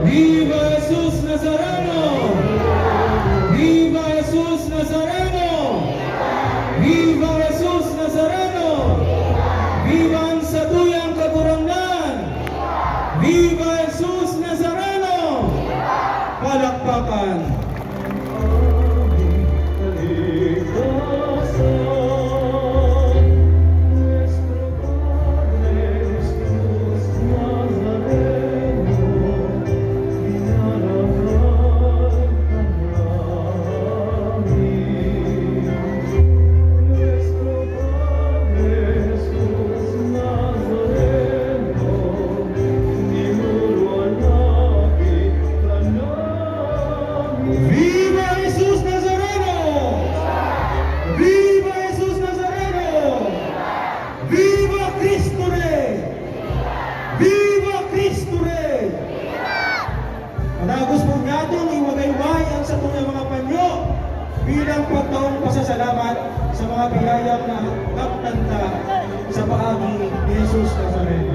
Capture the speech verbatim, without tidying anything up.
Viva Jesus Nazareno! Viva Jesus Nazareno! Viva Jesus Nazareno! Viva ang satuyang Kagurangnan! Viva Jesus Nazareno! Palakpakan! Viva Jesus Nazareno! Viva Jesus Nazareno! Viva Cristo Rey! Viva Cristo Rey! Padagos po niyato, iwagayway ang satong mga panyo bilang pagtaong pasasalamat sa mga biyayang nakamtan ta sa paagi ni Jesus Nazareno.